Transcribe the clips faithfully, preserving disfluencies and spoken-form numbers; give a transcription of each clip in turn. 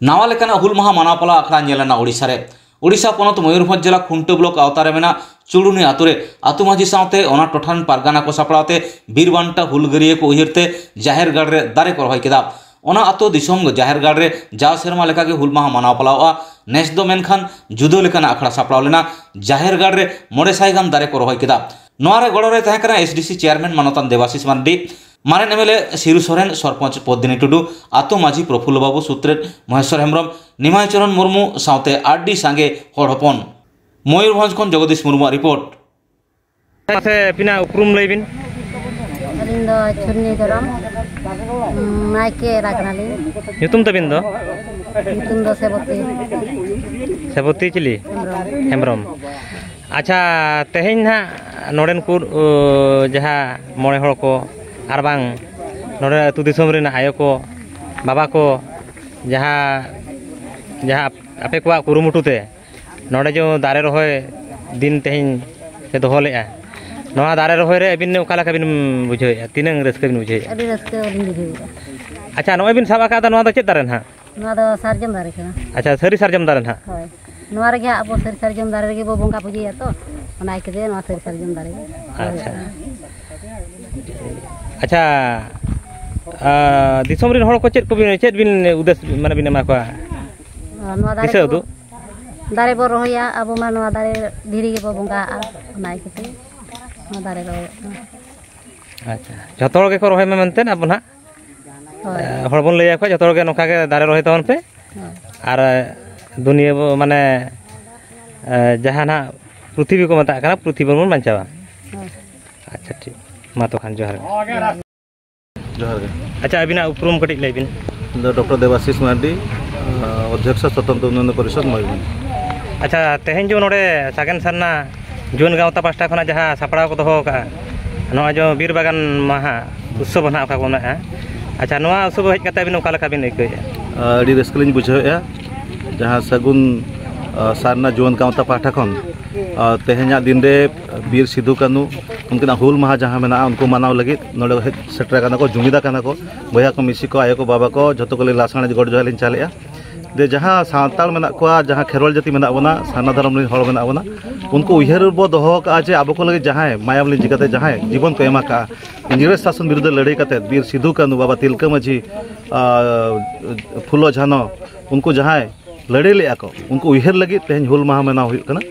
ᱱᱟᱣᱟ ᱞᱮᱠᱟᱱᱟᱜ ᱦᱩᱞ ᱢᱟᱦᱟ ᱢᱟᱱᱟᱣ ᱯᱟᱞᱟᱣ ᱟᱠᱷᱲᱟ ᱧᱮᱞ ᱮᱱᱟ ᱳᱰᱤᱥᱟ ᱨᱮ᱾ ᱳᱰᱤᱥᱟ ᱯᱚᱱᱚᱛ ᱢᱚᱭᱩᱨᱵᱷᱚᱸᱡᱽ ᱡᱮᱞᱟ ᱠᱷᱩᱱᱴᱟᱹ ᱵᱞᱚᱠ ᱟᱣᱛᱟ ᱨᱮ ᱢᱮᱱᱟᱜ ᱪᱩᱲᱩᱱᱤ ᱟᱛᱳ ᱨᱮ ᱟᱛᱳ ᱢᱟᱹᱡᱷᱤ ᱥᱟᱶᱛᱮ ᱚᱱᱟ ᱴᱚᱴᱷᱟ ᱨᱮᱱ ᱯᱟᱨᱜᱟᱱᱟ ᱠᱚ ᱥᱟᱯᱲᱟᱣ ᱛᱮ ᱵᱤᱨ ᱵᱟᱱᱴᱟ ᱦᱩᱞᱜᱟᱹᱨᱤᱭᱟᱹ ᱠᱚ ᱩᱭᱦᱟᱹᱨ ᱛᱮ ᱡᱟᱦᱮᱨ ᱜᱟᱲ ᱨᱮ ᱫᱟᱨᱮ ᱠᱚ ᱨᱚᱦᱚᱭ ᱠᱮᱫᱟ᱾ ᱚᱱᱟ ᱟᱛᱳ ᱫᱤᱥᱚᱢ ᱡᱟᱦᱮᱨ ᱜᱟᱲ ᱨᱮ ᱡᱟᱣ ᱥᱮᱨᱢᱟ ᱞᱮᱠᱟᱜᱮ ᱦᱩᱞ ᱢᱟᱦᱟ ᱢᱟᱱᱟᱣ ᱯᱟᱞᱟᱣᱚᱜᱼᱟ᱾ ᱱᱮᱥ ᱫᱚ ᱢᱮᱱᱠᱷᱟᱱ ᱡᱩᱫᱟᱹ ᱞᱮᱠᱟᱱᱟᱜ ᱟᱠᱷᱲᱟ ᱥᱟᱯᱲᱟᱣ ᱞᱮᱱᱟ᱾ ᱡᱟᱦᱮᱨ ᱜᱟᱲ ᱨᱮ ᱢᱚᱬᱮ ᱥᱟᱭ ᱜᱟᱱ ᱫᱟᱨᱮ ᱠᱚ ᱨᱚᱦᱚᱭ ᱠᱮᱫᱟ᱾ ᱱᱚᱣᱟ ᱨᱮ ᱜᱚᱲᱚ ᱨᱮ ᱛᱟᱦᱮᱸ ᱠᱟᱱᱟ ᱮᱥᱰᱤᱥᱤ ᱪᱮᱭᱟᱨᱢᱮᱱ ᱢᱟᱱᱚᱛᱟᱱ ᱫᱮᱵᱟᱥᱤᱥ ᱢᱟᱨᱰᱤ, ᱢᱟᱨᱮᱱ ᱮᱢᱮᱞᱮ ᱥᱤᱨᱩ ᱥᱚᱨᱮᱱ, ᱥᱚᱨᱯᱚᱧᱪ ᱯᱚᱫᱽᱫᱤᱱᱤ ᱴᱩᱰᱩ, ᱟᱛᱳ ᱢᱟᱹᱡᱷᱤ ᱯᱨᱚᱯᱷᱩᱞᱞᱚ ᱵᱟᱹᱵᱩ ᱥᱩᱛᱨᱮᱛ, ᱢᱚᱦᱮᱥᱣᱚᱨ ᱦᱮᱢᱵᱨᱚᱢ, ᱱᱤᱢᱟᱭ ᱪᱚᱨᱚᱱ ᱢᱩᱨᱢᱩ ᱥᱟᱶᱛᱮ ᱟᱹᱰᱤ ᱥᱟᱸᱜᱮ ᱦᱚᱲ ᱦᱚᱯᱚᱱ᱾ ᱢᱚᱭᱩᱨᱵᱷᱚᱸᱡᱽ ᱠᱷᱚᱱ ᱡᱚᱜᱚᱫᱤᱥ ᱢᱩᱨᱢᱩᱣᱟᱜ ᱨᱤᱯᱳᱨᱴ᱾ ᱢᱟᱥᱮ ᱟᱹᱵᱤᱱᱟᱜ ᱩᱯᱨᱩᱢ ᱞᱟᱹᱭ ᱵᱤᱱ᱾ ᱟᱹᱞᱤᱧ ᱫᱚ ᱪᱷᱩᱱᱱᱤ ᱜᱚᱨᱚᱢ, ᱩᱸ, ᱱᱟᱭᱠᱮ ᱮᱨᱟ ᱠᱟᱱᱟᱞᱤᱧ᱾ ᱧᱩᱛᱩᱢ ᱛᱟᱹᱵᱤᱱ ᱫᱚ? ᱧᱩᱛᱩᱢ ᱫᱚ ᱥᱮᱵᱚᱛᱤ ᱥᱮᱵᱚᱛᱤ ᱪᱤᱞᱤ? ᱦᱮᱢᱵᱨᱚᱢ᱾ ᱦᱮᱢᱵᱨᱚᱢ᱾ ᱟᱪᱪᱷᱟ, ᱛᱮᱦᱮᱧ ᱱᱟᱦᱟᱜ ᱱᱚᱰᱮᱱ ᱠᱚ, ᱚ, ᱡᱟᱦᱟᱸ ᱢᱚᱬᱮ ᱦᱚᱲ ᱠᱚ ᱟᱨ ᱵᱟᱝ ᱱᱚᱰᱮ ᱟᱹᱛᱩ ᱫᱤᱥᱚᱢ ᱨᱮᱱ ᱟᱭᱳ ᱠᱚ, ᱵᱟᱵᱟ ᱠᱚ, ᱡᱟᱦᱟᱸ, ᱡᱟᱦᱟᱸ ᱟᱯᱮ ᱠᱚᱣᱟᱜ ᱠᱩᱨᱩᱢᱩᱴᱩ ᱛᱮ ᱱᱚᱰᱮ ᱡᱮ ᱫᱟᱨᱮ ᱨᱚᱦᱚᱭ ᱫᱤᱱ ᱛᱮᱦᱮᱧ ᱯᱮ ᱫᱚᱦᱚ ᱞᱮᱫᱼᱟ, ᱱᱚᱣᱟ ᱫᱟᱨᱮ ᱨᱚᱦᱚᱭ ᱨᱮ ᱟᱹᱵᱤᱱ ᱚᱠᱟ ᱞᱮᱠᱟ ᱵᱤᱱ ᱵᱩᱡᱷᱟᱹᱣᱮᱫᱼᱟ? ᱛᱤᱱᱟᱹᱝ ᱨᱟᱹᱥᱠᱟᱹ ᱵᱤᱱ ᱵᱩᱡᱷᱟᱹᱣᱮᱫᱼᱟ? ᱟᱹᱰᱤ ᱨᱟᱹᱥᱠᱟᱹ ᱞᱤᱧ ᱵᱩᱡᱷᱟᱹᱣᱮᱫᱼᱟ᱾ ᱟᱪᱪᱷᱟ, ᱱᱚᱜᱼᱚᱭ ᱵᱤᱱ ᱥᱟᱵ ᱟᱠᱟᱫᱟ, ᱱᱚᱣᱟ ᱫᱚ ᱪᱮᱫ ᱫᱟᱨᱮ ᱱᱟᱦᱟᱜ? ᱱᱚᱣᱟ ᱫᱚ ᱥᱟᱨᱡᱚᱢ ᱫᱟᱨᱮ ᱠᱟᱱᱟ᱾ ᱟᱪᱪᱷᱟ, ᱥᱟᱹᱨᱤ ᱥᱟᱨᱡᱚᱢ ᱫᱟᱨᱮ ᱱᱟᱦᱟᱜ? ᱦᱳᱭ, ᱱᱚᱣᱟ ᱨᱮᱜᱮ ᱦᱟᱸᱜ ᱟᱵᱚ ᱥᱟᱹᱨᱤ ᱥᱟᱨᱡᱚᱢ ᱫᱟᱨᱮ ᱨᱮᱜᱮ ᱵᱚ ᱵᱚᱸᱜᱟ ᱯᱩᱡᱟᱹᱭᱟ ᱛᱚ, ᱚᱱᱟ ᱤᱭᱠᱟᱹᱛᱮ ᱱᱚᱣᱟ ᱥᱟᱹᱨᱤ ᱥᱟᱨᱡᱚᱢ ᱫᱟᱨᱮ ᱜᱮ᱾ ᱟᱪᱪᱷᱟ᱾ ᱟᱪᱪᱷᱟ, ᱟᱨ ᱫᱤᱥᱚᱢ ᱨᱮᱱ ᱦᱚᱲ ᱠᱚ ᱪᱮᱫ ᱠᱚᱵᱤᱱ, ᱪᱮᱫ ᱵᱤᱱ ᱩᱫᱮᱥ ᱢᱟᱱᱮ ᱵᱤᱱ ᱮᱢᱟ ᱠᱚᱣᱟ? ᱱᱚᱣᱟ ᱫᱟᱨᱮ ᱫᱤᱥᱟᱹ ᱠᱚ, ᱩᱫᱩᱜ? ᱫᱟᱨᱮ ᱵᱚ ᱨᱚᱦᱚᱭᱟ, ᱟᱵᱚ ᱢᱟ ᱱᱚᱣᱟ ᱫᱟᱨᱮ ᱫᱷᱤᱨᱤ ᱜᱮᱵᱚ ᱵᱚᱸᱜᱟᱜᱼᱟ, ᱚᱱᱟ ᱤᱭᱠᱟᱹᱛᱮ ᱱᱚᱣᱟ ᱫᱟᱨᱮ ᱨᱚᱦᱚᱭᱚᱜ ᱠᱟᱱᱟ᱾ ᱟᱪᱪᱷᱟ, ᱡᱷᱚᱛᱚ ᱦᱚᱲ ᱜᱮᱠᱚ ᱨᱚᱦᱚᱭ ᱢᱟ ᱢᱮᱱᱛᱮ ᱟᱵᱚ ᱱᱟᱦᱟᱜ, ᱦᱳᱭ᱾ ᱮ, ᱦᱚᱲ ᱵᱚᱱ ᱞᱟᱹᱭ ᱟᱠᱚᱣᱟ ᱡᱷᱚᱛᱚ ᱦᱚᱲ ᱜᱮ ᱱᱚᱝᱠᱟ ᱜᱮ ᱫᱟᱨᱮ ᱨᱚᱦᱚᱭ ᱛᱟᱵᱚᱱ ᱯᱮ᱾ ᱦᱳᱭ᱾ ᱟᱨ, ᱮ, ᱫᱩᱱᱤᱭᱟᱹ ᱵᱚ, ᱢᱟᱱᱮ, ᱮ, ᱡᱟᱦᱟᱸ ᱱᱟᱦᱟᱜ ᱯᱨᱤᱛᱷᱤᱵᱤ ᱠᱚ ᱢᱮᱛᱟᱜ ᱠᱟᱱᱟ, ᱯᱨᱤᱛᱷᱤᱵᱤ ᱵᱚᱱ ᱵᱟᱧᱪᱟᱣᱟ᱾ ᱦᱳᱭ᱾ ᱟᱪᱪᱷᱟ, ᱴᱷᱤᱠ᱾ ᱢᱟ ᱛᱚᱠᱷᱟᱱ ᱡᱚᱦᱟᱨ ᱜᱮ᱾ ᱡᱚᱦᱟᱨ ᱜᱮ᱾ ᱟᱪᱪᱷᱟ, ᱟᱹᱵᱤᱱᱟᱜ ᱩᱯᱨᱩᱢ ᱠᱟᱹᱴᱤᱡ ᱞᱟᱹᱭ ᱵᱤᱱ᱾ ᱤᱧ ᱫᱚ ᱰᱚᱠᱴᱚᱨ ᱫᱮᱵᱟᱥᱤᱥ ᱢᱟᱨᱰᱤ, ᱚᱫᱽᱫᱷᱚᱠᱥᱚ ᱥᱚᱛᱚᱱᱛᱨᱚ ᱩᱱᱱᱚᱭᱚᱱ ᱯᱚᱨᱤᱥᱚᱫᱽ ᱢᱚᱭᱩᱨᱵᱷᱚᱸᱡᱽ᱾ ᱟᱪᱪᱷᱟ, ᱛᱮᱦᱮᱧ ᱡᱮ ᱱᱚᱰᱮ ᱥᱟᱜᱮᱱ ᱥᱟᱨᱱᱟ ᱡᱩᱣᱟᱹᱱ ᱜᱟᱶᱛᱟ ᱯᱟᱦᱴᱟ ᱠᱷᱚᱱᱟᱜ ᱡᱟᱦᱟᱸ ᱥᱟᱯᱲᱟᱣ ᱠᱚ ᱫᱚᱦᱚ ᱟᱠᱟᱫᱼᱟ, ᱱᱚᱣᱟ ᱡᱮ ᱵᱤᱨ ᱵᱟᱜᱟᱱ ᱢᱟᱦᱟ ᱩᱛᱥᱚᱵ ᱱᱟᱦᱟᱜ ᱚᱠᱟ ᱠᱚ ᱢᱮᱱᱟᱜᱼᱟ, ᱟᱪᱪᱷᱟ, ᱱᱚᱣᱟ ᱩᱛᱥᱚᱵ ᱦᱮᱡ ᱠᱟᱛᱮ ᱟᱹᱵᱤᱱ ᱚᱠᱟ ᱞᱮᱠᱟ ᱵᱤᱱ ᱟᱹᱭᱠᱟᱹᱣᱮᱫᱼᱟ? ᱟᱹᱰᱤ ᱨᱟᱹᱥᱠᱟᱹ ᱞᱤᱧ ᱵᱩᱡᱷᱟᱹᱣᱮᱫᱼᱟ, ᱡᱟᱦᱟᱸ ᱥᱟᱹᱜᱩᱱ, ᱟ, ᱥᱟᱨᱱᱟ ᱡᱩᱣᱟᱹᱱ ᱜᱟᱶᱛᱟ ᱯᱟᱦᱴᱟ ᱠᱷᱚᱱ, ᱟ, ᱛᱮᱦᱮᱧᱟᱜ ᱫᱤᱱ ᱨᱮ ᱵᱤᱨ ᱥᱤᱫᱩ ᱠᱟᱹᱱᱩ ᱩᱱᱠᱤᱱᱟᱜ ᱦᱩᱞ ᱢᱟᱦᱟ ᱡᱟᱦᱟᱸ ᱢᱮᱱᱟᱜᱼᱟ, ᱩᱱᱠᱩ ᱢᱟᱱᱟᱣ ᱞᱟᱹᱜᱤᱫ ᱱᱚᱰᱮ ᱦᱮᱡ ᱥᱮᱴᱮᱨ ᱟᱠᱟᱱᱟ ᱠᱚ, ᱡᱩᱢᱤᱫ ᱟᱠᱟᱱᱟ ᱠᱚ, ᱵᱚᱭᱦᱟ ᱠᱚ, ᱢᱤᱥᱤ ᱠᱚ, ᱟᱭᱳ ᱠᱚ, ᱵᱟᱵᱟ ᱠᱚ, ᱡᱷᱚᱛᱚ ᱠᱚ ᱞᱟᱹᱭ ᱞᱟᱥᱟᱲᱦᱮᱫ ᱜᱚᱰ ᱡᱚᱦᱟᱨ ᱞᱤᱧ ᱪᱟᱞᱮᱜᱼᱟ᱾ ᱡᱮ ᱡᱟᱦᱟᱸ ᱥᱟᱱᱛᱟᱲ ᱢᱮᱱᱟᱜ ᱠᱚᱣᱟ, ᱡᱟᱦᱟᱸ ᱠᱷᱮᱨᱣᱟᱞ ᱡᱟᱹᱛᱤ ᱢᱮᱱᱟᱜ ᱵᱚᱱᱟ, ᱥᱟᱨᱱᱟ ᱫᱷᱚᱨᱚᱢ ᱨᱮᱱ ᱦᱚᱲ ᱢᱮᱱᱟᱜ ᱵᱚᱱᱟ, ᱩᱱᱠᱩ ᱩᱭᱦᱟᱹᱨ ᱵᱚ ᱫᱚᱦᱚ ᱠᱟᱜᱼᱟ ᱡᱮ ᱟᱵᱚ ᱠᱚ ᱞᱟᱹᱜᱤᱫ ᱡᱟᱦᱟᱸᱭ ᱢᱟᱭᱟᱢ ᱞᱤᱸᱡᱤ ᱠᱟᱛᱮ ᱡᱟᱦᱟᱸᱭ ᱡᱤᱵᱚᱱ ᱠᱚ ᱮᱢ ᱟᱠᱟᱜᱼᱟ, ᱤᱝᱨᱮᱡᱽ ᱥᱟᱥᱚᱱ ᱵᱤᱨᱩᱫᱷ ᱨᱮ ᱞᱟᱹᱲᱦᱟᱹᱭ ᱠᱟᱛᱮ ᱵᱤᱨ ᱥᱤᱫᱩ ᱠᱟᱹᱱᱩ, ᱵᱟᱵᱟ ᱛᱤᱞᱠᱟᱹ ᱢᱟᱹᱡᱷᱤ, ᱟᱨ ᱯᱷᱩᱞᱳ ᱡᱷᱟᱱᱚ, ᱩᱱᱠᱩ ᱡᱟᱦᱟᱸᱭ ᱞᱟᱹᱲᱦᱟᱹᱭ ᱞᱮᱫᱼᱟ ᱠᱚ, ᱩᱱᱠᱩ ᱩᱭᱦᱟᱹᱨ ᱞᱟᱹᱜᱤᱫ ᱛᱮᱦᱮᱧ ᱦᱩᱞ ᱢᱟᱦᱟ ᱢᱟᱱᱟᱣ ᱦᱩᱭᱩᱜ ᱠᱟᱱᱟ᱾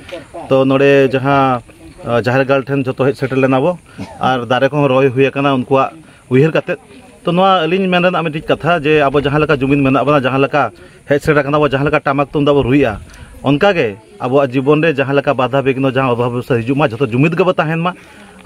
ᱛᱚ ᱱᱚᱰᱮ ᱡᱟᱦᱟᱸ, ᱟᱨ ᱡᱟᱦᱮᱨ ᱜᱟᱲ ᱴᱷᱮᱱ ᱡᱚᱛᱚ ᱦᱮᱡ ᱥᱮᱴᱮᱨ ᱞᱮᱱᱟ ᱵᱚ, ᱟᱨ ᱫᱟᱨᱮ ᱠᱚᱦᱚᱸ ᱨᱚᱦᱚᱭ ᱦᱩᱭ ᱟᱠᱟᱱᱟ ᱩᱱᱠᱩᱣᱟᱜ ᱩᱭᱦᱟᱹᱨ ᱠᱟᱛᱮᱫ᱾ ᱛᱚ ᱱᱚᱣᱟ ᱟᱹᱞᱤᱧ ᱢᱮᱱ ᱨᱮᱱᱟᱜ ᱢᱤᱫᱴᱤᱡ ᱠᱟᱛᱷᱟ ᱡᱮ ᱟᱵᱚ ᱡᱟᱦᱟᱸ ᱞᱮᱠᱟ ᱡᱩᱢᱤᱫ ᱢᱮᱱᱟᱜ ᱵᱚᱱᱟ, ᱡᱟᱦᱟᱸ ᱞᱮᱠᱟ ᱦᱮᱡ ᱥᱮᱴᱮᱨ ᱟᱠᱟᱱᱟ ᱵᱚ, ᱡᱟᱦᱟᱸ ᱞᱮᱠᱟ ᱴᱟᱢᱟᱠ ᱛᱩᱢᱫᱟᱜ ᱵᱚ ᱨᱩᱭᱮᱫᱼᱟ, ᱚᱱᱠᱟ ᱜᱮ ᱟᱵᱚᱣᱟᱜ ᱡᱤᱵᱚᱱ ᱨᱮ ᱡᱟᱦᱟᱸ ᱞᱮᱠᱟ ᱵᱟᱫᱷᱟ ᱵᱤᱜᱷᱱᱚ, ᱡᱟᱦᱟᱸ ᱚᱵᱷᱟᱵ ᱚᱵᱚᱥᱛᱟ ᱦᱤᱡᱩᱜ ᱢᱟ, ᱡᱚᱛᱚ ᱡᱩᱢᱤᱫ ᱜᱮᱵᱚ ᱛᱟᱦᱮᱱ ᱢᱟ᱾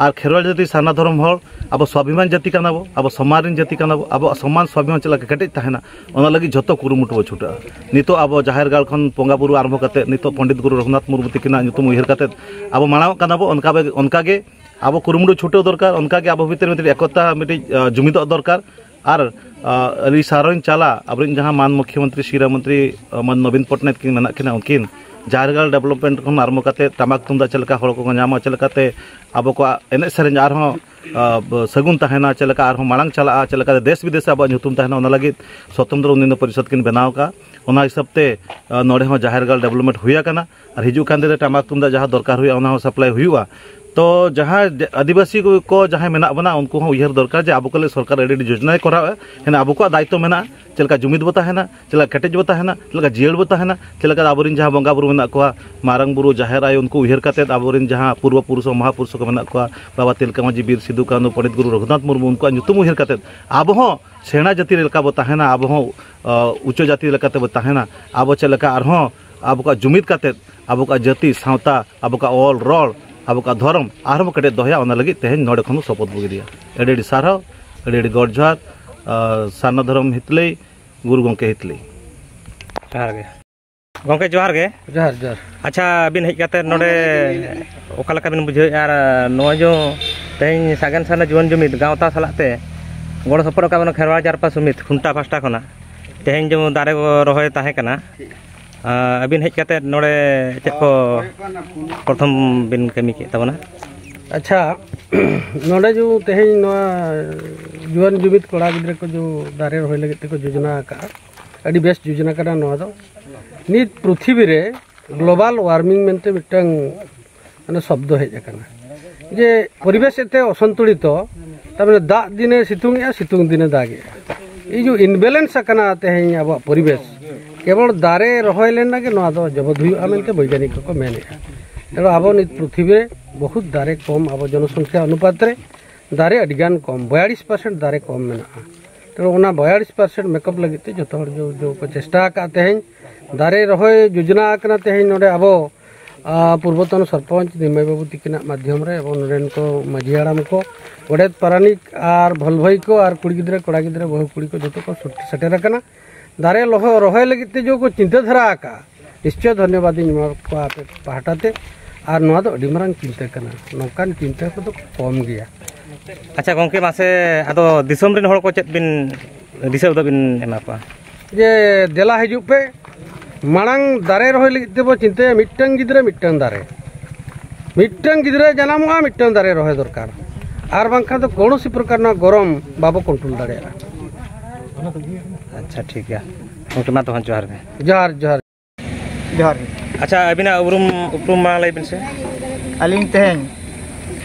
ᱟᱨ ᱠᱷᱮᱨᱣᱟᱞ ᱡᱟᱹᱛᱤ ᱥᱟᱨᱱᱟ ᱫᱷᱚᱨᱚᱢ ᱦᱚᱲ ᱟᱵᱚ ᱥᱣᱟᱵᱷᱤᱢᱟᱱ ᱡᱟᱹᱛᱤ ᱠᱟᱱᱟ ᱵᱚ, ᱟᱵᱚ ᱥᱚᱢᱟᱱ ᱨᱮᱱ ᱡᱟᱹᱛᱤ ᱠᱟᱱᱟ ᱵᱚ, ᱟᱵᱚᱣᱟᱜ ᱥᱚᱢᱟᱱ ᱥᱣᱟᱵᱷᱤᱢᱟᱱ ᱪᱮᱫ ᱞᱮᱠᱟ ᱠᱮᱴᱮᱡ ᱛᱟᱦᱮᱱᱟ, ᱚᱱᱟ ᱞᱟᱹᱜᱤᱫ ᱡᱚᱛᱚ ᱠᱩᱨᱩᱢᱩᱴᱩ ᱵᱚ ᱪᱷᱩᱴᱟᱹᱜᱼᱟ᱾ ᱱᱤᱛᱚᱜ ᱟᱵᱚ ᱡᱟᱦᱮᱨ ᱜᱟᱲ ᱠᱷᱚᱱ ᱵᱚᱸᱜᱟ ᱵᱩᱨᱩ ᱟᱨᱟᱢᱵᱷᱚ ᱠᱟᱛᱮᱫ, ᱱᱤᱛᱚᱜ ᱯᱚᱱᱰᱤᱛ ᱜᱩᱨᱩ ᱨᱚᱜᱷᱩᱱᱟᱛᱷ ᱢᱩᱨᱢᱩ ᱛᱤᱠᱤᱱᱟᱜ ᱧᱩᱛᱩᱢ ᱩᱭᱦᱟᱹᱨ ᱠᱟᱛᱮᱫ ᱟᱵᱚ ᱢᱟᱲᱟᱝᱚᱜ ᱠᱟᱱᱟ ᱵᱚ, ᱚᱱᱠᱟ ᱵᱮ-, ᱚᱱᱠᱟ ᱜᱮ ᱟᱵᱚ ᱠᱩᱨᱩᱢᱩᱴᱩ ᱪᱷᱩᱴᱟᱹᱣ ᱫᱚᱨᱠᱟᱨ, ᱚᱱᱠᱟ ᱜᱮ ᱟᱵᱚ ᱵᱷᱤᱛᱨᱤ ᱢᱤᱫᱴᱤᱡ ᱮᱠᱚᱛᱟ, ᱢᱤᱫᱴᱤᱡ, ᱟᱸ, ᱡᱩᱢᱤᱫᱚᱜ ᱫᱚᱨᱠᱟᱨ᱾ ᱟᱨ, ᱟᱸ, ᱟᱹᱞᱤᱧ ᱥᱟᱨᱦᱟᱣᱤᱧ ᱪᱟᱞᱟ ᱟᱵᱚᱨᱮᱱ ᱡᱟᱦᱟᱸ ᱢᱟᱱ ᱢᱩᱠᱷᱭᱚᱢᱚᱱᱛᱨᱤ ᱥᱨᱤ ᱨᱟᱢ ᱢᱚᱱᱛᱨᱤ, ᱟᱸ, ᱢᱟᱱ ᱱᱚᱵᱤᱱ ᱯᱚᱴᱱᱟᱭᱮᱠ ᱠᱤᱱ ᱢᱮᱱᱟᱜ ᱠᱤᱱᱟ, ᱩᱱᱠᱤᱱ ᱡᱟᱦᱮᱨ ᱜᱟᱲ ᱰᱮᱵᱷᱞᱚᱯᱢᱮᱱᱴ ᱠᱷᱚᱱ ᱟᱨᱟᱢᱵᱷᱚ ᱠᱟᱛᱮ ᱴᱟᱢᱟᱠ ᱛᱩᱢᱫᱟᱜ ᱪᱮᱫ ᱞᱮᱠᱟ ᱦᱚᱲ ᱠᱚᱠᱚ ᱧᱟᱢᱟ, ᱪᱮᱫ ᱞᱮᱠᱟᱛᱮ ᱟᱵᱚ ᱠᱚᱣᱟᱜ ᱮᱱᱮᱡ ᱥᱮᱨᱮᱧ ᱟᱨᱦᱚᱸ, ᱟᱸ, ᱥᱟᱹᱜᱩᱱ ᱛᱟᱦᱮᱱᱟ, ᱪᱮᱫ ᱞᱮᱠᱟ ᱟᱨᱦᱚᱸ ᱢᱟᱲᱟᱝ ᱪᱟᱞᱟᱜᱼᱟ, ᱪᱮᱫ ᱞᱮᱠᱟᱛᱮ ᱫᱮᱥ ᱵᱤᱫᱮᱥ ᱨᱮ ᱟᱵᱚᱣᱟᱜ ᱧᱩᱛᱩᱢ ᱛᱟᱦᱮᱱᱟ, ᱚᱱᱟ ᱞᱟᱹᱜᱤᱫ ᱥᱚᱛᱚᱱᱛᱨᱚ ᱩᱱᱱᱚᱭᱚᱱ ᱯᱚᱨᱤᱥᱚᱫᱽ ᱠᱤᱱ ᱵᱮᱱᱟᱣ ᱟᱠᱟᱫᱼᱟ᱾ ᱚᱱᱟ ᱦᱤᱥᱟᱹᱵ ᱛᱮ, ᱟᱸ, ᱱᱚᱰᱮ ᱦᱚᱸ ᱡᱟᱦᱮᱨ ᱜᱟᱲ ᱰᱮᱵᱷᱞᱚᱯᱢᱮᱱᱴ ᱦᱩᱭ ᱟᱠᱟᱱᱟ᱾ ᱟᱨ ᱦᱤᱡᱩᱜ ᱠᱟᱱ ᱫᱤᱱ ᱨᱮ ᱴᱟᱢᱟᱠ ᱛᱩᱢᱫᱟᱜ ᱡᱟᱦᱟᱸ ᱫᱚᱨᱠᱟᱨ ᱦᱩᱭᱩᱜᱼᱟ, ᱚᱱᱟ ᱦᱚᱸ ᱥᱟᱯᱞᱟᱭ ᱦᱩᱭᱩᱜᱼᱟ᱾ ᱛᱚ ᱡᱟᱦᱟᱸ ᱡᱮ ᱟᱹᱫᱤᱵᱟᱹᱥᱤ ᱠᱚ ᱡᱟᱦᱟᱸᱭ ᱢᱮᱱᱟᱜ ᱵᱚᱱᱟ, ᱩᱱᱠᱩ ᱦᱚᱸ ᱩᱭᱦᱟᱹᱨ ᱫᱚᱨᱠᱟᱨ ᱡᱮ ᱟᱵᱚ ᱠᱚ ᱞᱟᱹᱜᱤᱫ ᱥᱚᱨᱠᱟᱨ ᱟᱹᱰᱤ ᱟᱹᱰᱤ ᱡᱳᱡᱚᱱᱟᱭ ᱠᱚᱨᱟᱣᱮᱫᱼᱟ᱾ ᱦᱮᱸ, ᱟᱵᱚ ᱠᱚᱣᱟᱜ ᱫᱟᱭᱤᱛᱛᱚ ᱢᱮᱱᱟᱜᱼᱟ, ᱪᱮᱫ ᱞᱮᱠᱟ ᱡᱩᱢᱤᱫ ᱵᱚ ᱛᱟᱦᱮᱱᱟ, ᱪᱮᱫ ᱞᱮᱠᱟ ᱠᱮᱴᱮᱡ ᱵᱚ ᱛᱟᱦᱮᱱᱟ, ᱪᱮᱫ ᱞᱮᱠᱟ ᱡᱤᱭᱟᱹᱲ ᱵᱚ ᱛᱟᱦᱮᱱᱟ, ᱪᱮᱫ ᱞᱮᱠᱟ ᱟᱵᱚᱨᱮᱱ ᱡᱟᱦᱟᱸ ᱵᱚᱸᱜᱟ ᱵᱩᱨᱩ ᱢᱮᱱᱟᱜ ᱠᱚᱣᱟ, ᱢᱟᱨᱟᱝ ᱵᱩᱨᱩ, ᱡᱟᱦᱮᱨ ᱟᱭᱳ, ᱩᱱᱠᱩ ᱩᱭᱦᱟᱹᱨ ᱠᱟᱛᱮᱫ ᱟᱵᱚᱨᱮᱱ ᱡᱟᱦᱟᱸ ᱯᱩᱨᱵᱚ ᱯᱩᱨᱩᱥ ᱢᱚᱦᱟ ᱯᱩᱨᱩᱥ ᱠᱚ ᱢᱮᱱᱟᱜ ᱠᱚᱣᱟ, ᱵᱟᱵᱟ ᱛᱤᱞᱠᱟᱹ ᱢᱟᱹᱡᱷᱤ, ᱵᱤᱨ ᱥᱤᱫᱩ ᱠᱟᱹᱱᱩ, ᱯᱚᱱᱰᱤᱛ ᱜᱩᱨᱩ ᱨᱚᱜᱷᱩᱱᱟᱛᱷ ᱢᱩᱨᱢᱩ, ᱩᱱᱠᱩᱣᱟᱜ ᱧᱩᱛᱩᱢ ᱩᱭᱦᱟᱹᱨ ᱠᱟᱛᱮᱫ ᱟᱵᱚ ᱦᱚᱸ ᱥᱮᱬᱟ ᱡᱟᱹᱛᱤ ᱞᱮᱠᱟ ᱵᱚ ᱛᱟᱦᱮᱱᱟ, ᱟᱵᱚ ᱦᱚᱸ, ᱟᱸ, ᱩᱪᱩ ᱡᱟᱹᱛᱤ ᱞᱮᱠᱟᱛᱮ ᱵᱚ ᱛᱟᱦᱮᱱᱟ᱾ ᱟᱵᱚ ᱪᱮᱫ ᱞᱮᱠᱟ ᱟᱨᱦᱚᱸ ᱟᱵᱚ ᱠᱚᱣᱟᱜ ᱡᱩᱢᱤᱫ ᱠᱟᱛᱮᱫ ᱟᱵᱚ ᱠᱚᱣᱟᱜ ᱡᱟᱹᱛᱤ, ᱥᱟᱶᱛᱟ, ᱟᱵᱚ ᱠᱚᱣᱟᱜ ᱚᱞ ᱨᱚᱲ, ᱟᱵᱚ ᱠᱚᱣᱟᱜ ᱫᱷᱚᱨᱚᱢ ᱟᱨᱦᱚᱸ ᱵᱚ ᱠᱮᱴᱮᱡ ᱫᱚᱦᱚᱭᱟ, ᱚᱱᱟ ᱞᱟᱹᱜᱤᱫ ᱛᱮᱦᱮᱧ ᱱᱚᱰᱮ ᱠᱷᱚᱱ ᱵᱚ ᱥᱚᱯᱚᱛ ᱵᱚ ᱜᱤᱰᱤᱭᱟ᱾ ᱟᱹᱰᱤ ᱟᱹᱰᱤ ᱥᱟᱨᱦᱟᱣ, ᱟᱹᱰᱤ ᱟᱹᱰᱤ ᱜᱚᱰ ᱡᱚᱦᱟᱨ, ᱟᱸ, ᱥᱟᱨᱱᱟ ᱫᱷᱚᱨᱚᱢ ᱦᱤᱛᱞᱟᱹᱭ, ᱜᱩᱨᱩ ᱜᱚᱢᱠᱮ ᱦᱤᱛᱞᱟᱹᱭ᱾ ᱡᱚᱦᱟᱨ ᱜᱮ᱾ ᱜᱚᱢᱠᱮ, ᱡᱚᱦᱟᱨ ᱜᱮ᱾ ᱡᱚᱦᱟᱨ, ᱡᱚᱦᱟᱨ᱾ ᱟᱪᱪᱷᱟ, ᱟᱹᱵᱤᱱ ᱦᱮᱡ ᱠᱟᱛᱮ ᱱᱚᱰᱮ ᱚᱠᱟ ᱞᱮᱠᱟ ᱵᱤᱱ ᱵᱩᱡᱷᱟᱹᱣᱮᱫᱼᱟ? ᱟᱨ ᱱᱚᱜᱼᱚᱭ ᱡᱮ ᱛᱮᱦᱮᱧ ᱥᱟᱜᱮᱱ ᱥᱟᱨᱱᱟ ᱡᱩᱣᱟᱹᱱ ᱡᱩᱢᱤᱫ ᱜᱟᱶᱛᱟ ᱥᱟᱞᱟᱜ ᱛᱮ ᱜᱚᱲᱚ ᱥᱚᱯᱚᱦᱚᱫ ᱠᱟᱜ ᱵᱚᱱᱟ ᱠᱷᱮᱨᱣᱟᱲ ᱡᱟᱨᱯᱟ ᱥᱚᱢᱤᱛ ᱠᱷᱩᱱᱴᱟ ᱯᱟᱦᱴᱟ ᱠᱷᱚᱱᱟᱜ, ᱛᱮᱦᱮᱧ ᱡᱮᱢᱚᱱ ᱫᱟᱨᱮ ᱠᱚ ᱨᱚᱦᱚᱭ ᱛᱟᱦᱮᱸ ᱠᱟᱱᱟ, ᱟᱨ ᱟᱹᱵᱤᱱ ᱦᱮᱡ ᱠᱟᱛᱮ ᱱᱚᱰᱮ ᱪᱮᱫ ᱠᱚ ᱯᱨᱚᱛᱷᱚᱢ ᱵᱤᱱ ᱠᱟᱹᱢᱤ ᱠᱮᱫ ᱛᱟᱵᱚᱱᱟ? ᱟᱪᱪᱷᱟ, ᱱᱚᱰᱮ ᱡᱮ ᱛᱮᱦᱮᱧ ᱱᱚᱣᱟ ᱡᱩᱣᱟᱹᱱ ᱡᱩᱢᱤᱫ ᱠᱚᱲᱟ ᱜᱤᱫᱽᱨᱟᱹ ᱠᱚ ᱡᱮ ᱫᱟᱨᱮ ᱨᱚᱦᱚᱭ ᱞᱟᱹᱜᱤᱫ ᱛᱮᱠᱚ ᱡᱳᱡᱚᱱᱟ ᱟᱠᱟᱫᱼᱟ, ᱟᱹᱰᱤ ᱵᱮᱥ ᱡᱳᱡᱚᱱᱟ ᱠᱟᱱᱟ ᱱᱚᱣᱟ ᱫᱚ᱾ ᱱᱤᱛ ᱯᱨᱤᱛᱷᱤᱵᱤ ᱨᱮ ᱜᱞᱳᱵᱟᱞ ᱳᱣᱟᱨᱢᱤᱝ ᱢᱮᱱᱛᱮ ᱢᱤᱫᱴᱟᱝ ᱢᱟᱱᱮ ᱥᱚᱵᱫᱚ ᱦᱮᱡ ᱟᱠᱟᱱᱟ, ᱡᱮ ᱯᱚᱨᱤᱵᱮᱥ ᱮᱛᱮ ᱚᱥᱚᱱᱛᱩᱞᱤᱛᱚ, ᱛᱟᱨ ᱢᱟᱱᱮ ᱫᱟᱜ ᱫᱤᱱᱮ ᱥᱤᱛᱩᱝ ᱮᱜᱼᱟ, ᱥᱤᱛᱩᱝ ᱫᱤᱱᱮ ᱫᱟᱜ ᱮᱜᱼᱟ᱾ ᱮᱭ ᱡᱮ ᱤᱱᱵᱮᱞᱮᱱᱥ ᱟᱠᱟᱱᱟ ᱛᱮᱦᱮᱧ ᱟᱵᱚᱣᱟᱜ ᱯᱚᱨᱤᱵᱮᱥ, ᱠᱮᱵᱚᱞ ᱫᱟᱨᱮ ᱨᱚᱦᱚᱭ ᱞᱮᱱ ᱜᱮ ᱱᱚᱣᱟ ᱫᱚ ᱡᱚᱵᱚᱫ ᱦᱩᱭᱩᱜᱼᱟ ᱢᱮᱱᱛᱮ ᱵᱳᱭᱜᱟᱱᱤᱠ ᱠᱚᱠᱚ ᱢᱮᱱᱮᱜᱼᱟ᱾ ᱛᱮᱫᱚ ᱟᱵᱚ ᱱᱤᱛ ᱯᱨᱤᱛᱷᱤᱵᱤ ᱨᱮ ᱵᱚᱦᱩᱛ ᱫᱟᱨᱮ ᱠᱚᱢ, ᱟᱵᱚ ᱡᱚᱱᱚᱥᱚᱝᱠᱷᱟ ᱚᱱᱩᱯᱟᱛ ᱨᱮ ᱫᱟᱨᱮ ᱟᱹᱰᱤᱜᱟᱱ ᱠᱚᱢ, ᱵᱚᱭᱟᱞᱤᱥ ᱯᱟᱨᱥᱮᱱᱴ ᱫᱟᱨᱮ ᱠᱚᱢ ᱢᱮᱱᱟᱜᱼᱟ᱾ ᱛᱮᱫᱚ ᱚᱱᱟ ᱵᱚᱭᱟᱞᱤᱥ ᱯᱟᱨᱥᱮᱱᱴ ᱢᱮᱠᱟᱯ ᱞᱟᱹᱜᱤᱫ ᱛᱮ ᱡᱚᱛᱚ ᱦᱚᱲ ᱡᱳᱨ ᱡᱳᱨ ᱠᱚ ᱪᱮᱥᱴᱟ ᱟᱠᱟᱫ᱾ ᱛᱮᱦᱮᱧ ᱫᱟᱨᱮ ᱨᱚᱦᱚᱭ ᱡᱳᱡᱚᱱᱟ ᱟᱠᱟᱱᱟ᱾ ᱛᱮᱦᱮᱧ ᱱᱚᱰᱮ ᱟᱵᱚ ᱟᱨ ᱯᱩᱨᱵᱚᱛᱚᱱ ᱥᱚᱨᱯᱚᱧᱪ ᱱᱤᱢᱟᱭ ᱵᱟᱹᱵᱩ ᱛᱤᱠᱤᱱᱟᱜ ᱢᱟᱫᱽᱫᱷᱚᱢ ᱨᱮ ᱮᱵᱚᱝ ᱱᱚᱰᱮᱱ ᱠᱚ ᱢᱟᱹᱡᱷᱤ ᱦᱟᱲᱟᱢ ᱠᱚ, ᱜᱚᱰᱮᱛ ᱯᱟᱨᱟᱱᱤᱠ ᱟᱨ ᱵᱷᱚᱞᱵᱷᱟᱹᱭ ᱠᱚ ᱟᱨ ᱠᱩᱲᱤ ᱜᱤᱫᱽᱨᱟᱹ, ᱠᱚᱲᱟ ᱜᱤᱫᱽᱨᱟᱹ, ᱵᱟᱹᱦᱩ ᱠᱩᱲᱤ ᱠᱚ ᱡᱚᱛᱚ ᱠᱚ ᱥᱩᱨ ᱥᱮᱴᱮᱨ ᱟᱠᱟᱱᱟ᱾ ᱫᱟᱨᱮ ᱞᱚᱦᱚ-, ᱨᱚᱦᱚᱭ ᱞᱟᱹᱜᱤᱫ ᱛᱮ ᱡᱮ ᱠᱚ ᱪᱤᱱᱛᱟᱹ ᱫᱷᱟᱨᱟ ᱟᱠᱟᱫᱼᱟ, ᱱᱤᱥᱪᱚᱭ ᱫᱷᱚᱱᱭᱚᱵᱟᱫ ᱤᱧ ᱮᱢᱟ ᱠᱚᱣᱟ ᱟᱯᱮ ᱯᱟᱦᱴᱟ ᱛᱮ᱾ ᱟᱨ ᱱᱚᱣᱟ ᱫᱚ ᱟᱹᱰᱤ ᱢᱟᱨᱟᱝ ᱪᱤᱱᱛᱟᱹ ᱠᱟᱱᱟ, ᱱᱚᱝᱠᱟᱱ ᱪᱤᱱᱛᱟᱹ ᱠᱚᱫᱚ ᱠᱚᱢ ᱜᱮᱭᱟ᱾ ᱟᱪᱪᱷᱟ ᱜᱚᱢᱠᱮ, ᱢᱟᱥᱮ ᱟᱫᱚ ᱫᱤᱥᱚᱢ ᱨᱮᱱ ᱦᱚᱲ ᱠᱚ ᱪᱮᱫ ᱵᱤᱱ ᱫᱤᱥᱟᱹ ᱩᱫᱩᱜ ᱵᱤᱱ ᱮᱢᱟ ᱠᱚᱣᱟ? ᱡᱮ ᱫᱮᱞᱟ ᱦᱤᱡᱩᱜ ᱯᱮ, ᱢᱟᱲᱟᱝ ᱫᱟᱨᱮ ᱨᱚᱦᱚᱭ ᱞᱟᱹᱜᱤᱫ ᱛᱮᱵᱚ ᱪᱤᱱᱛᱟᱹᱭᱟ, ᱢᱤᱫᱴᱟᱝ ᱜᱤᱫᱽᱨᱟᱹ ᱢᱤᱫᱴᱟᱝ ᱫᱟᱨᱮ, ᱢᱤᱫᱴᱟᱝ ᱜᱤᱫᱽᱨᱟᱹ ᱡᱟᱱᱟᱢᱚᱜᱼᱟ, ᱢᱤᱫᱴᱟᱝ ᱫᱟᱨᱮ ᱨᱚᱦᱚᱭ ᱫᱚᱨᱠᱟᱨ, ᱟᱨ ᱵᱟᱝᱠᱷᱟᱱ ᱫᱚ ᱠᱳᱱᱳ ᱥᱤ ᱯᱨᱚᱠᱟᱨ ᱱᱚᱣᱟ ᱜᱚᱨᱚᱢ ᱵᱟᱵᱚ ᱠᱚᱱᱴᱨᱳᱞ ᱫᱟᱲᱮᱭᱟᱜᱼᱟ᱾ ᱟᱪᱪᱷᱟ, ᱴᱷᱤᱠ ᱜᱮᱭᱟ ᱜᱚᱢᱠᱮ, ᱢᱟ ᱛᱚᱠᱷᱚᱱ ᱡᱚᱦᱟᱨ ᱜᱮ᱾ ᱡᱚᱦᱟᱨ, ᱡᱚᱦᱟᱨ᱾ ᱡᱚᱦᱟᱨ ᱜᱮ᱾ ᱟᱪᱪᱷᱟ, ᱟᱹᱵᱤᱱᱟᱜ ᱩᱯᱨᱩᱢ, ᱩᱯᱨᱩᱢ ᱢᱟ ᱞᱟᱹᱭ ᱵᱤᱱ ᱥᱮ᱾ ᱟᱹᱞᱤᱧ ᱛᱮᱦᱮᱧ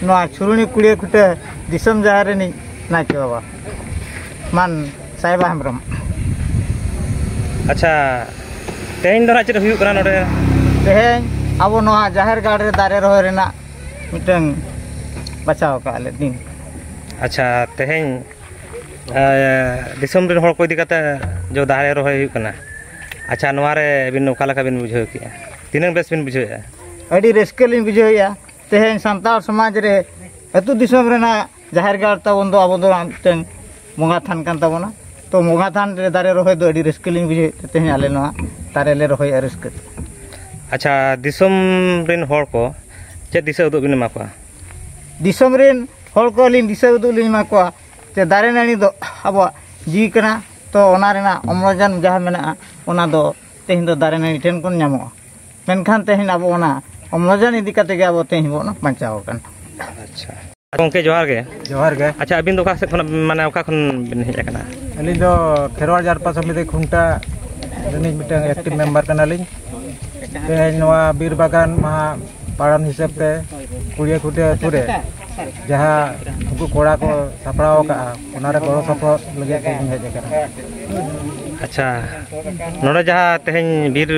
ᱱᱚᱣᱟ ᱪᱷᱩᱨᱩᱱᱤ ᱠᱩᱲᱤᱭᱟᱹ ᱠᱷᱩᱴᱟᱹ ᱫᱤᱥᱚᱢ ᱡᱟᱦᱮᱨ ᱨᱤᱱᱤᱡ ᱱᱟᱭᱠᱮ ᱵᱟᱵᱟ ᱢᱟᱱ ᱥᱟᱭᱵᱟ ᱦᱮᱢᱵᱨᱚᱢ᱾ ᱟᱪᱪᱷᱟ, ᱛᱮᱦᱮᱧ ᱫᱚ ᱱᱟᱜ ᱪᱮᱫ ᱦᱩᱭᱩᱜ ᱠᱟᱱᱟ ᱱᱚᱰᱮ? ᱛᱮᱦᱮᱧ ᱟᱵᱚ ᱱᱚᱣᱟ ᱡᱟᱦᱮᱨ ᱜᱟᱲ ᱨᱮ ᱫᱟᱨᱮ ᱨᱚᱦᱚᱭ ᱨᱮᱱᱟᱜ ᱢᱤᱫᱴᱟᱝ ᱵᱟᱪᱷᱟᱣ ᱟᱠᱟᱫ ᱞᱮ ᱫᱤᱱ᱾ ᱟᱪᱪᱷᱟ, ᱛᱮᱦᱮᱧ, ᱮ, ᱫᱤᱥᱚᱢ ᱨᱮᱱ ᱦᱚᱲ ᱠᱚ ᱤᱫᱤ ᱠᱟᱛᱮ ᱡᱚ ᱫᱟᱨᱮ ᱨᱚᱦᱚᱭ ᱦᱩᱭᱩᱜ ᱠᱟᱱᱟ᱾ ᱟᱪᱪᱷᱟ, ᱱᱚᱣᱟ ᱨᱮ ᱟᱹᱵᱤᱱ ᱚᱠᱟ ᱞᱮᱠᱟ ᱵᱤᱱ ᱵᱩᱡᱷᱟᱹᱣ ᱠᱮᱜᱼᱟ? ᱛᱤᱱᱟᱹᱜ ᱵᱮᱥ ᱵᱤᱱ ᱵᱩᱡᱷᱟᱹᱣᱮᱫᱼᱟ? ᱟᱹᱰᱤ ᱨᱟᱹᱥᱠᱟᱹ ᱞᱤᱧ ᱵᱩᱡᱷᱟᱹᱣᱮᱫᱼᱟ᱾ ᱛᱮᱦᱮᱧ ᱥᱟᱱᱛᱟᱲ ᱥᱚᱢᱟᱡᱽ ᱨᱮ ᱟᱹᱛᱩ ᱫᱤᱥᱚᱢ ᱨᱮᱱᱟᱜ ᱡᱟᱦᱮᱨ ᱜᱟᱲ ᱛᱟᱵᱚᱱ ᱫᱚ ᱟᱵᱚ ᱫᱚ ᱢᱤᱫᱴᱟᱝ ᱵᱚᱸᱜᱟ ᱛᱷᱟᱱ ᱠᱟᱱ ᱛᱟᱵᱚᱱᱟ᱾ ᱛᱚ ᱵᱚᱸᱜᱟ ᱛᱷᱟᱱ ᱨᱮ ᱫᱟᱨᱮ ᱨᱚᱦᱚᱭ ᱫᱚ ᱟᱹᱰᱤ ᱨᱟᱹᱥᱠᱟᱹ ᱞᱤᱧ ᱵᱩᱡᱷᱟᱹᱣᱮᱫ ᱛᱮ ᱛᱮᱦᱮᱧ ᱟᱞᱮ ᱱᱚᱣᱟ ᱫᱟᱨᱮ ᱞᱮ ᱨᱚᱦᱚᱭᱮᱫᱼᱟ ᱨᱟᱹᱥᱠᱟᱹ ᱛᱮ᱾ ᱟᱪᱪᱷᱟ, ᱫᱤᱥᱚᱢ ᱨᱮᱱ ᱦᱚᱲ ᱠᱚ ᱪᱮᱫ ᱫᱤᱥᱟᱹ ᱩᱫᱩᱜ ᱵᱤᱱ ᱮᱢᱟ ᱠᱚᱣᱟ? ᱫᱤᱥᱚᱢ ᱨᱮᱱ ᱦᱚᱲ ᱠᱚ ᱟᱹᱞᱤᱧ ᱫᱤᱥᱟᱹ ᱩᱫᱩᱜ ᱞᱤᱧ ᱮᱢᱟ ᱠᱚᱣᱟ ᱡᱮ ᱫᱟᱨᱮ ᱱᱟᱹᱲᱤ ᱫᱚ ᱟᱵᱚᱣᱟᱜ ᱡᱤᱣᱤ ᱠᱟᱱᱟ᱾ ᱛᱚ ᱚᱱᱟ ᱨᱮᱱᱟᱜ ᱚᱢᱞᱚᱡᱟᱱ ᱡᱟᱦᱟᱸ ᱢᱮᱱᱟᱜᱼᱟ, ᱚᱱᱟ ᱫᱚ ᱛᱮᱦᱮᱧ ᱫᱚ ᱫᱟᱨᱮ ᱱᱟᱹᱲᱤ ᱴᱷᱮᱱ ᱠᱷᱚᱱ ᱧᱟᱢᱚᱜᱼᱟ᱾ ᱢᱮᱱᱠᱷᱟᱱ ᱛᱮᱦᱮᱧ ᱟᱵᱚ ᱚᱱᱟ ᱚᱢᱞᱚᱡᱟᱱ ᱤᱫᱤ ᱠᱟᱛᱮ ᱜᱮ ᱟᱵᱚ ᱛᱮᱦᱮᱧ ᱵᱚᱱ ᱵᱟᱧᱪᱟᱣ ᱟᱠᱟᱱᱟ᱾ ᱟᱪᱪᱷᱟ᱾ ᱜᱚᱢᱠᱮ, ᱡᱚᱦᱟᱨ ᱜᱮ᱾ ᱡᱚᱦᱟᱨ ᱜᱮ᱾ ᱟᱪᱪᱷᱟ, ᱟᱹᱵᱤᱱ ᱫᱚ ᱚᱠᱟ ᱥᱮᱫ ᱠᱷᱚᱱᱟᱜ, ᱢᱟᱱᱮ, ᱚᱠᱟ ᱠᱷᱚᱱ ᱵᱤᱱ ᱦᱮᱡ ᱟᱠᱟᱱᱟ? ᱟᱹᱞᱤᱧ ᱫᱚ ᱠᱷᱮᱨᱣᱟᱲ ᱡᱟᱨᱯᱟ ᱥᱚᱢᱤᱛᱤ ᱠᱷᱩᱱᱴᱟ ᱨᱤᱱᱤᱡ ᱢᱤᱫᱴᱟᱝ ᱮᱠᱴᱤᱵᱷ ᱢᱮᱢᱵᱟᱨ ᱠᱟᱱᱟᱞᱤᱧ᱾ ᱛᱮᱦᱮᱧ ᱱᱚᱣᱟ ᱵᱤᱨ ᱵᱟᱜᱟᱱ ᱢᱟᱦᱟ ᱯᱟᱞᱚᱱ ᱦᱤᱥᱟᱹᱵ ᱛᱮ ᱠᱩᱲᱤᱭᱟᱹ ᱠᱷᱩᱴᱟᱹ ᱟᱹᱛᱩ ᱨᱮ ᱡᱟᱦᱟᱸ ᱩᱱᱠᱩ ᱠᱚᱲᱟ ᱠᱚ ᱥᱟᱯᱲᱟᱣ ᱟᱠᱟᱫᱼᱟ, ᱚᱱᱟᱨᱮ ᱜᱚᱲᱚ ᱥᱚᱯᱚᱦᱚᱫ ᱞᱟᱹᱜᱤᱫ ᱛᱮ ᱤᱧ ᱦᱮᱡ ᱟᱠᱟᱱᱟ᱾ ᱟᱪᱪᱷᱟ, ᱱᱚᱰᱮ ᱡᱟᱦᱟᱸ ᱛᱮᱦᱮᱧ ᱵᱤᱨ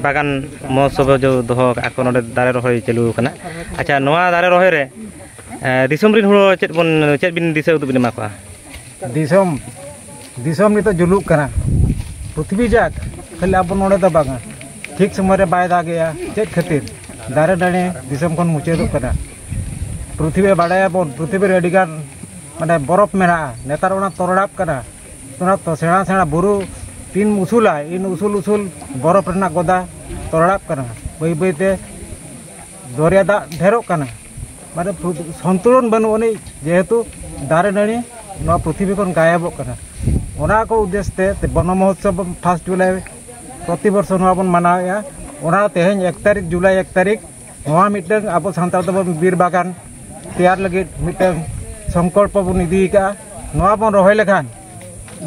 ᱵᱟᱜᱟᱱ ᱢᱚᱦᱳᱛᱥᱚᱵ ᱫᱚᱦᱚ ᱠᱟᱜᱼᱟ ᱠᱚ, ᱱᱚᱰᱮ ᱫᱟᱨᱮ ᱨᱚᱦᱚᱭ ᱪᱟᱹᱞᱩ ᱟᱠᱟᱱᱟ᱾ ᱟᱪᱪᱷᱟ, ᱱᱚᱣᱟ ᱫᱟᱨᱮ ᱨᱚᱦᱚᱭ ᱨᱮ, ᱮ, ᱫᱤᱥᱚᱢ ᱨᱮᱱ ᱦᱚᱲ ᱪᱮᱫ ᱵᱚᱱ, ᱪᱮᱫ ᱵᱤᱱ ᱫᱤᱥᱟᱹ ᱩᱫᱩᱜ ᱵᱤᱱ ᱮᱢᱟ ᱠᱚᱣᱟ? ᱫᱤᱥᱚᱢ, ᱫᱤᱥᱚᱢ ᱱᱤᱛᱚᱜ ᱡᱩᱞᱩᱜ ᱠᱟᱱᱟ᱾ ᱯᱨᱤᱛᱷᱤᱵᱤ ᱡᱟᱠ, ᱠᱷᱟᱹᱞᱤ ᱟᱵᱚ ᱱᱚᱰᱮ ᱫᱚ ᱵᱟᱝᱟ, ᱴᱷᱤᱠ ᱥᱚᱢᱚᱭ ᱨᱮ ᱵᱟᱭ ᱫᱟᱜᱮᱜᱼᱟ᱾ ᱪᱮᱫ ᱠᱷᱟᱹᱛᱤᱨ? ᱫᱟᱨᱮ ᱱᱟᱹᱲᱤ ᱫᱤᱥᱚᱢ ᱠᱷᱚᱱ ᱢᱩᱪᱟᱹᱫᱚᱜ ᱠᱟᱱᱟ᱾ ᱯᱨᱤᱛᱷᱤᱵᱤ ᱵᱟᱲᱟᱭᱟᱵᱚᱱ, ᱯᱨᱤᱛᱷᱤᱵᱤ ᱨᱮ ᱟᱹᱰᱤᱜᱟᱱ, ᱢᱟᱱᱮ, ᱵᱚᱨᱚᱯᱷ ᱢᱮᱱᱟᱜᱼᱟ, ᱱᱮᱛᱟᱨ ᱚᱱᱟ ᱛᱚᱨᱚᱲᱟᱜ ᱠᱟᱱᱟ᱾ ᱚᱱᱟ ᱛᱚ ᱥᱮᱬᱟ ᱥᱮᱬᱟ ᱵᱩᱨᱩ ᱛᱤᱱ ᱩᱥᱩᱞᱟ, ᱤᱱ ᱩᱥᱩᱞ ᱩᱥᱩᱞ ᱵᱚᱨᱚᱯᱷ ᱨᱮᱱᱟᱜ ᱜᱚᱫᱟ ᱛᱚᱨᱚᱲᱟᱜ ᱠᱟᱱᱟ᱾ ᱵᱟᱹᱭ ᱵᱟᱹᱭᱛᱮ ᱫᱚᱨᱭᱟ ᱫᱟᱜ ᱰᱷᱮᱨᱚᱜ ᱠᱟᱱᱟ, ᱢᱟᱱᱮ, ᱯᱨᱚ-, ᱥᱚᱱᱛᱩᱞᱚᱱ ᱵᱟᱹᱱᱩᱜ ᱟᱹᱱᱤᱡ, ᱡᱮᱦᱮᱛᱩ ᱫᱟᱨᱮ ᱱᱟᱹᱲᱤ ᱱᱚᱣᱟ ᱯᱨᱤᱛᱷᱤᱵᱤ ᱠᱷᱚᱱ ᱜᱟᱭᱟᱵᱚᱜ ᱠᱟᱱᱟ᱾ ᱚᱱᱟ ᱠᱚ ᱩᱫᱽᱫᱮᱥ ᱛᱮ ᱛᱮ ᱵᱚᱱᱚ ᱢᱚᱦᱳᱛᱥᱚᱵ ᱯᱷᱟᱥᱴ ᱡᱩᱞᱟᱭ ᱯᱨᱚᱛᱤ ᱵᱚᱨᱥᱚ ᱱᱚᱣᱟ ᱵᱚᱱ ᱢᱟᱱᱟᱣᱮᱫᱼᱟ᱾ ᱚᱱᱟ ᱛᱮᱦᱮᱧ ᱮᱠ ᱛᱟᱹᱨᱤᱠᱷ, ᱡᱩᱞᱟᱭ ᱮᱠ ᱛᱟᱹᱨᱤᱠᱷ, ᱱᱚᱣᱟ ᱢᱤᱫᱴᱟᱝ ᱟᱵᱚ ᱥᱟᱱᱛᱟᱲ ᱫᱚᱵᱚᱱ ᱵᱤᱨ ᱵᱟᱜᱟᱱ ᱛᱮᱭᱟᱨ ᱞᱟᱹᱜᱤᱫ ᱢᱤᱫᱴᱟᱝ ᱥᱚᱝᱠᱚᱞᱯᱚ ᱵᱚᱱ ᱤᱫᱤ ᱟᱠᱟᱫᱼᱟ᱾ ᱱᱚᱣᱟ ᱵᱚᱱ ᱨᱚᱦᱚᱭ ᱞᱮᱠᱷᱟᱱ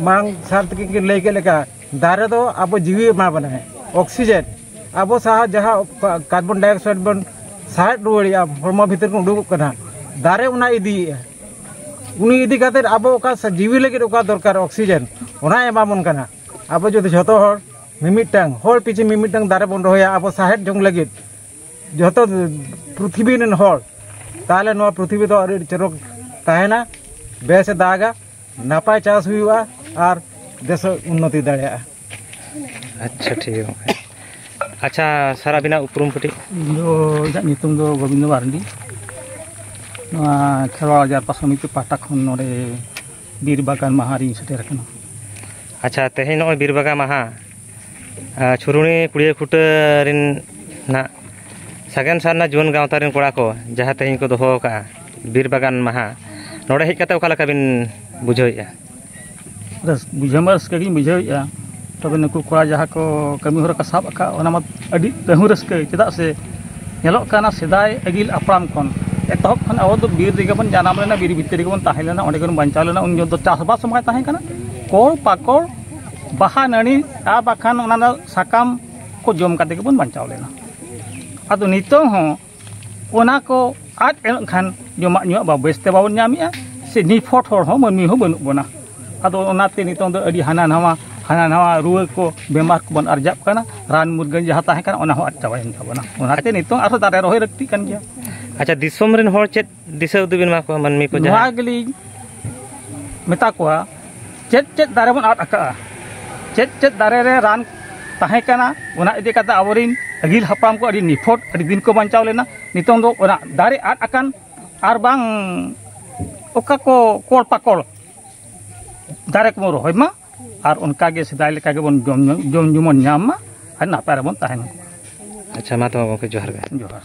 ᱢᱟᱲᱟᱝ ᱥᱟᱨ ᱛᱟᱹᱠᱤᱱ ᱠᱤᱱ ᱞᱟᱹᱭ ᱠᱮᱫ ᱞᱮᱠᱟ, ᱫᱟᱨᱮ ᱫᱚ ᱟᱵᱚ ᱡᱤᱣᱤ ᱮᱢᱟ ᱵᱚᱱᱟᱭ, ᱚᱠᱥᱤᱡᱮᱱ᱾ ᱟᱵᱚ ᱥᱟᱦᱟ ᱡᱟᱦᱟᱸ ᱠᱟᱨᱵᱚᱱ ᱰᱟᱭ ᱚᱠᱥᱟᱭᱤᱰ ᱵᱚᱱ ᱥᱟᱦᱮᱫ ᱨᱩᱣᱟᱹᱲᱮᱜᱼᱟ, ᱦᱚᱲᱢᱚ ᱵᱷᱤᱛᱤᱨ ᱠᱷᱚᱱ ᱩᱰᱩᱠᱚᱜ ᱠᱟᱱᱟ, ᱫᱟᱨᱮ ᱚᱱᱟ ᱤᱫᱤᱭᱮᱫᱼᱟ᱾ ᱩᱱᱤ ᱤᱫᱤ ᱠᱟᱛᱮᱫ ᱟᱵᱚ ᱚᱠᱟ ᱥᱟ-, ᱡᱤᱣᱤ ᱞᱟᱹᱜᱤᱫ ᱚᱠᱟ ᱫᱚᱨᱠᱟᱨ ᱚᱠᱥᱤᱡᱮᱱ, ᱚᱱᱟᱭ ᱮᱢᱟ ᱵᱚᱱ ᱠᱟᱱᱟ᱾ ᱟᱵᱚ ᱡᱩᱫᱤ ᱡᱷᱚᱛᱚ ᱦᱚᱲ ᱢᱤᱢᱤᱫᱴᱟᱝ, ᱦᱚᱲ ᱯᱤᱪᱷᱤ ᱢᱤᱢᱤᱫᱴᱟᱝ ᱫᱟᱨᱮ ᱵᱚᱱ ᱨᱚᱦᱚᱭᱟ, ᱟᱵᱚ ᱥᱟᱦᱮᱫ ᱡᱚᱝ ᱞᱟᱹᱜᱤᱫ, ᱡᱷᱚᱛᱚ ᱯᱨᱤᱛᱷᱤᱵᱤ ᱨᱮᱱ ᱦᱚᱲ, ᱛᱟᱦᱚᱞᱮ ᱱᱚᱣᱟ ᱯᱨᱤᱛᱷᱤᱵᱤ ᱫᱚ ᱟᱹᱰᱤ ᱪᱚᱨᱚᱠ ᱛᱟᱦᱮᱱᱟ, ᱵᱮᱥᱮ ᱫᱟᱜᱟ, ᱱᱟᱯᱟᱭ ᱪᱟᱥ ᱦᱩᱭᱩᱜᱼᱟ, ᱟᱨ ᱫᱮᱥ ᱦᱚᱸ ᱩᱱᱱᱚᱛᱤ ᱫᱟᱲᱮᱭᱟᱜᱼᱟ᱾ ᱟᱪᱪᱷᱟ, ᱴᱷᱤᱠ ᱜᱮᱭᱟ ᱜᱚᱢᱠᱮ᱾ ᱟᱪᱪᱷᱟ ᱥᱟᱨ, ᱟᱹᱵᱤᱱᱟᱜ ᱩᱯᱨᱩᱢ ᱠᱟᱹᱴᱤᱡ? ᱤᱧ ᱫᱚ, ᱤᱧᱟᱹᱜ ᱧᱩᱛᱩᱢ ᱫᱚ ᱜᱳᱵᱤᱱᱫᱚ ᱢᱟᱨᱰᱤ᱾ ᱱᱚᱣᱟ ᱠᱷᱮᱨᱣᱟᱲ ᱡᱟᱨᱯᱟ ᱥᱚᱢᱤᱛᱤ ᱯᱟᱦᱴᱟ ᱠᱷᱚᱱ ᱱᱚᱰᱮ ᱵᱤᱨ ᱵᱟᱜᱟᱱ ᱢᱟᱦᱟ ᱨᱤᱧ ᱥᱮᱴᱮᱨ ᱟᱠᱟᱱᱟ᱾ ᱟᱪᱪᱷᱟ, ᱛᱮᱦᱮᱧ ᱱᱚᱜᱼᱚᱭ ᱵᱤᱨ ᱵᱟᱜᱟᱱ ᱢᱟᱦᱟ, ᱟᱨ ᱪᱷᱩᱨᱩᱱᱤ ᱠᱩᱲᱤᱭᱟᱹ ᱠᱷᱩᱴᱟᱹ ᱨᱮᱱ ᱱᱟᱜ ᱥᱟᱜᱮᱱ ᱥᱟᱨᱱᱟ ᱡᱩᱣᱟᱹᱱ ᱜᱟᱶᱛᱟ ᱨᱮᱱ ᱠᱚᱲᱟ ᱠᱚ ᱡᱟᱦᱟᱸ ᱛᱮᱦᱮᱧ ᱠᱚ ᱫᱚᱦᱚ ᱟᱠᱟᱫᱼᱟ ᱵᱤᱨ ᱵᱟᱜᱟᱱ ᱢᱟᱦᱟ, ᱱᱚᱰᱮ ᱦᱮᱡ ᱠᱟᱛᱮ ᱚᱠᱟ ᱞᱮᱠᱟ ᱵᱤᱱ ᱵᱩᱡᱷᱟᱹᱣᱮᱫᱼᱟ? ᱨᱟᱹᱥ-, ᱵᱩᱡᱷᱟᱹᱣ ᱢᱟ ᱨᱟᱹᱥᱠᱟᱹ ᱜᱤᱧ ᱵᱩᱡᱷᱟᱹᱣᱮᱫᱼᱟ, ᱛᱚᱵᱮ ᱱᱩᱠᱩ ᱠᱚᱲᱟ ᱡᱟᱦᱟᱸ ᱠᱚ ᱠᱟᱹᱢᱤ ᱦᱚᱨᱟ ᱠᱚ ᱥᱟᱵ ᱟᱠᱟᱫ, ᱚᱱᱟ ᱢᱟ ᱟᱹᱰᱤ ᱛᱟᱹᱦᱩ ᱨᱟᱹᱥᱠᱟᱹ᱾ ᱪᱮᱫᱟᱜ ᱥᱮ ᱧᱮᱞᱚᱜ ᱠᱟᱱᱟ ᱥᱮᱫᱟᱭ ᱟᱹᱜᱤᱞ ᱦᱟᱯᱲᱟᱢ ᱠᱷᱚᱱ ᱮᱛᱚᱦᱚᱵ ᱠᱷᱚᱱ ᱟᱵᱚ ᱫᱚ ᱵᱤᱨ ᱨᱮᱜᱮ ᱵᱚᱱ ᱡᱟᱱᱟᱢ ᱞᱮᱱᱟ, ᱵᱤᱨ ᱵᱷᱤᱛᱤᱨ ᱨᱮᱜᱮ ᱵᱚᱱ ᱛᱟᱦᱮᱸ ᱞᱮᱱᱟ, ᱚᱸᱰᱮ ᱜᱮᱵᱚᱱ ᱵᱟᱧᱪᱟᱣ ᱞᱮᱱᱟ᱾ ᱩᱱ ᱡᱚᱦᱚᱜ ᱫᱚ ᱪᱟᱥᱵᱟᱥ ᱦᱚᱸ ᱵᱟᱭ ᱛᱟᱦᱮᱸ ᱠᱟᱱᱟ᱾ ᱠᱚᱲ ᱯᱟᱠᱚᱲ, ᱵᱟᱦᱟ ᱱᱟᱹᱲᱤ ᱟᱨ ᱵᱟᱠᱷᱟᱱ ᱚᱱᱟ ᱨᱮᱱᱟᱜ ᱥᱟᱠᱟᱢ ᱠᱚ ᱡᱚᱢ ᱠᱟᱛᱮ ᱜᱮᱵᱚᱱ ᱵᱟᱧᱪᱟᱣ ᱞᱮᱱᱟ᱾ ᱟᱫᱚ ᱱᱤᱛᱚᱝ ᱦᱚᱸ ᱚᱱᱟ ᱠᱚ ᱟᱫ ᱮᱱ ᱠᱷᱟᱱ ᱡᱚᱢᱟᱜ ᱧᱩᱣᱟᱜ ᱵᱟ ᱵᱮᱥ ᱛᱮ ᱵᱟᱵᱚᱱ ᱧᱟᱢᱮᱜᱼᱟ, ᱥᱮ ᱱᱤᱯᱷᱚᱴ ᱦᱚᱲ ᱦᱚᱸ ᱢᱟᱹᱱᱢᱤ ᱦᱚᱸ ᱵᱟᱹᱱᱩᱜ ᱵᱚᱱᱟ᱾ ᱟᱫᱚ ᱚᱱᱟᱛᱮ ᱱᱤᱛᱚᱝ ᱫᱚ ᱟᱹᱰᱤ ᱦᱟᱱᱟ ᱱᱟᱣᱟ, ᱦᱟᱱᱟ ᱱᱟᱣᱟ ᱨᱩᱣᱟᱹ ᱠᱚ, ᱵᱮᱢᱟᱨ ᱠᱚᱵᱚᱱ ᱟᱨᱡᱟᱜ ᱠᱟᱱᱟ᱾ ᱨᱟᱱ ᱢᱩᱨᱜᱟᱹᱱ ᱡᱟᱦᱟᱸ ᱛᱟᱦᱮᱸ ᱠᱟᱱᱟ, ᱚᱱᱟ ᱦᱚᱸ ᱟᱫ ᱪᱟᱵᱟᱭᱮᱱ ᱛᱟᱵᱚᱱᱟ᱾ ᱚᱱᱟᱛᱮ ᱱᱤᱛᱚᱝ ᱟᱨᱦᱚᱸ ᱫᱟᱨᱮ ᱨᱚᱦᱚᱭ ᱞᱟᱹᱠᱛᱤᱜ ᱠᱟᱱ ᱜᱮᱭᱟ᱾ ᱟᱪᱪᱷᱟ, ᱫᱤᱥᱚᱢ ᱨᱮᱱ ᱦᱚᱲ ᱪᱮᱫ ᱫᱤᱥᱟᱹ ᱩᱫᱩᱜ ᱵᱤᱱ ᱮᱢᱟ ᱠᱚᱣᱟ, ᱢᱟᱹᱱᱢᱤ ᱠᱚ ᱱᱚᱣᱟ ᱡᱟᱦᱟᱸᱭ? ᱜᱮᱞᱤᱧ ᱢᱮᱛᱟ ᱠᱚᱣᱟ, ᱪᱮᱫ ᱪᱮᱫ ᱫᱟᱨᱮ ᱵᱚᱱ ᱟᱫ ᱟᱠᱟᱜᱼᱟ, ᱪᱮᱫ ᱪᱮᱫ ᱫᱟᱨᱮ ᱨᱮ ᱨᱟᱱ ᱛᱟᱦᱮᱸ ᱠᱟᱱᱟ, ᱚᱱᱟ ᱤᱫᱤ ᱠᱟᱛᱮ ᱟᱵᱚᱨᱮᱱ ᱟᱹᱜᱤᱞ ᱦᱟᱯᱲᱟᱢ ᱠᱚ ᱟᱹᱰᱤ ᱱᱤᱯᱷᱚᱴ, ᱟᱹᱰᱤ ᱫᱤᱱ ᱠᱚ ᱵᱟᱧᱪᱟᱣ ᱞᱮᱱᱟ᱾ ᱱᱤᱛᱚᱝ ᱫᱚ ᱚᱱᱟ ᱫᱟᱨᱮ ᱟᱫ ᱟᱠᱟᱱ ᱟᱨ ᱵᱟᱝ ᱚᱠᱟ ᱠᱚ ᱠᱚᱲ ᱯᱟᱠᱚᱲ ᱫᱟᱨᱮ ᱠᱚᱵᱚᱱ ᱨᱚᱦᱚᱭ ᱢᱟ, ᱟᱨ ᱚᱱᱠᱟ ᱜᱮ ᱥᱮᱫᱟᱭ ᱞᱮᱠᱟ ᱜᱮᱵᱚᱱ ᱡᱚᱢ ᱧᱩ, ᱡᱚᱢ ᱧᱩ ᱵᱚᱱ ᱧᱟᱢ ᱢᱟ, ᱟᱨ ᱱᱟᱯᱟᱭ ᱨᱮᱵᱚᱱ ᱛᱟᱦᱮᱱ ᱢᱟ᱾ ᱟᱪᱪᱷᱟ, ᱢᱟ ᱛᱚᱵᱮ ᱜᱚᱢᱠᱮ, ᱡᱚᱦᱟᱨ ᱜᱮ᱾ ᱡᱚᱦᱟᱨ᱾